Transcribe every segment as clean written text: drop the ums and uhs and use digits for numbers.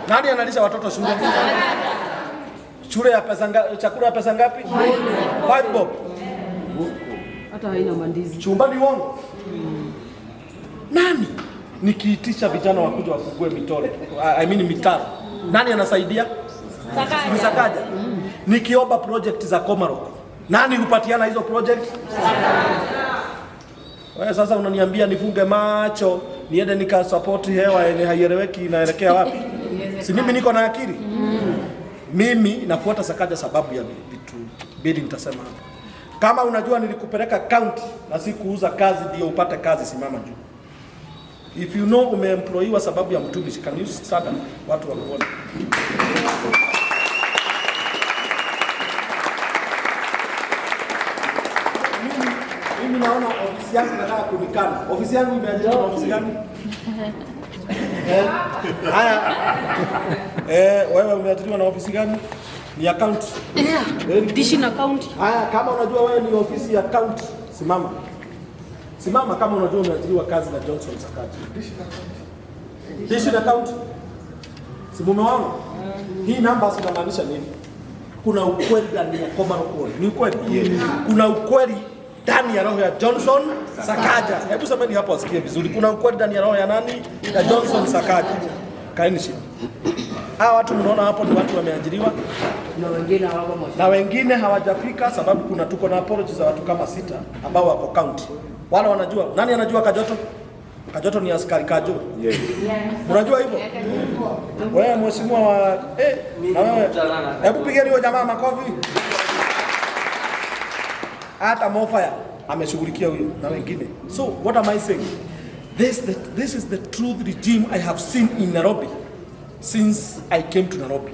Nani analisha watoto shule? Shule ya pesa ngapi? Chakula ya pesa ngapi? 5 bob. Hata haina mandizi. Chumbani uongo. Nani? Nikiitisha vijana wakuja wafungue mitole, I mean mitaro. Nani anasaidia? Ni Sakaja. Nikiomba project za Komarok, nani hupatiana hizo project? Wewe sasa unaniambia nifunge macho niende nikasupport hewa yenye haieleweki inaelekea wapi? Si mimi niko na akili? Mimi nafuata Sakaja sababu ya vitu mbili nitasema hapa. Kama unajua nilikupeleka county na si kuuza kazi ndio upate kazi, simama juu. If you know umeemployiwa sababu ya mtumishi, can you stand up? Watu wakuone. Mimi naona ofisi yangu inataka kunikana. Ofisi yangu imeajiriwa na ofisi gani? Haya. Wewe umeajiriwa na ofisi gani? Ni ya county. Yeah. Very good. Dishi na county. Haya, kama unajua wewe ni ofisi ya county, simama. Simama kama unajua umeajiriwa kazi na Johnson Sakaja. Dishi na county. Si mumeona? Hii namba inamaanisha nini? Kuna ukweli ndani ya Komarok Ward. Ni ukweli? Kuna ukweli ndani ya roho ya Johnson Sakaja. Hebu semeni hapo asikie vizuri. Kuna ukweli ndani ya roho ya nani? Ya Johnson Sakaja. Kaeni chini. Hawa watu mnaona hapo ni watu wameajiriwa Na wengine hawako moja. na wengine hawajafika, sababu kuna tuko na apologies za watu kama sita ambao wako county. Wale wanajua, nani anajua Kajoto? Kajoto ni askari Kajo. Yes. Unajua hivyo? Wewe mheshimiwa wa na wewe hebu pigeni huyo jamaa makofi. Hata Mofaya ameshughulikia huyo na wengine. So what am I saying? This is the truth regime I have seen in Nairobi since I came to Nairobi.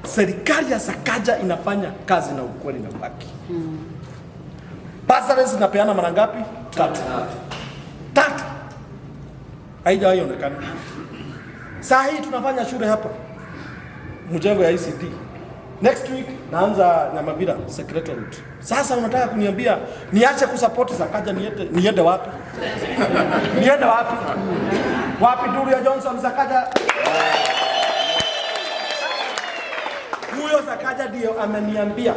Serikali ya Sakaja inafanya kazi na ukweli na haki. Bursaries zinapeana mara ngapi? Tatu. Tatu. Haijawahi onekana. Saa hii tunafanya shule hapa mjengo ya ECD. Next week naanza Nyamabira secretariat. Sasa unataka kuniambia niache kusupport Sakaja niende wapi? Niende wapi? Wapi duru ya Johnson Sakaja? Huyo Sakaja ndio ameniambia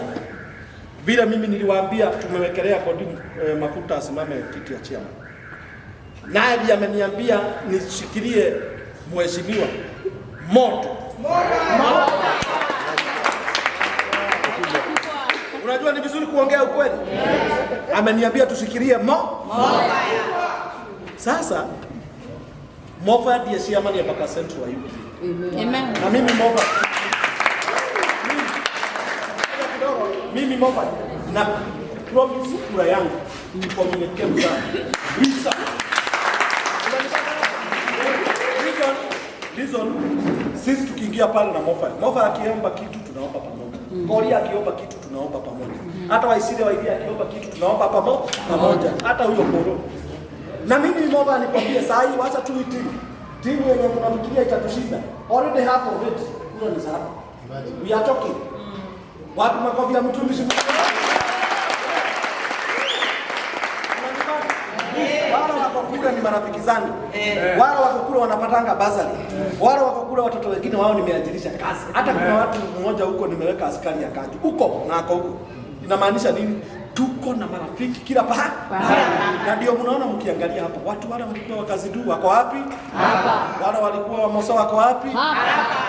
vile mimi niliwaambia tumewekelea kodi mafuta asimame kiti ya chairman. Naye ndiye ameniambia nishikilie mheshimiwa moto. Unajua ni vizuri kuongea ukweli. Ameniambia tushikilie mo. Sasa Mofa ndiye chairman ya Embakasi Central wa UDA. Amen. Na mimi Mofa mimi Mofa na promise kura yangu kwa mnyenyekevu sana. Bisa. Reason, sisi tukiingia pale na Mofa, Mofa akiomba kitu tunaomba pamoja. Koria akiomba kitu tunaomba pamoja. Hata Waisile Wairia akiomba kitu tunaomba pamoja. Hata huyo Koro. Na mimi Mofa nikwambie saa hii wacha tu hii timu. Timu yenye mnafikiria itatushinda. Already half of it. Kura ni za hapa. We are talking. Wapi makofi ya mtumishi? Wale wako kule ni marafiki zangu. Wale wako kule wanapatanga basari. Wale wako kule watoto wengine wao nimeajirisha kazi. Hata kuna watu mmoja huko nimeweka askari ya kazi. Huko na ako huko. Inamaanisha nini? Tuko na marafiki kila pahali. Na ndio mnaona mkiangalia hapa watu wale walikuwa wakazidu wako wapi? Hapa. Wale walikuwa wa Moso wako wapi? Hapa.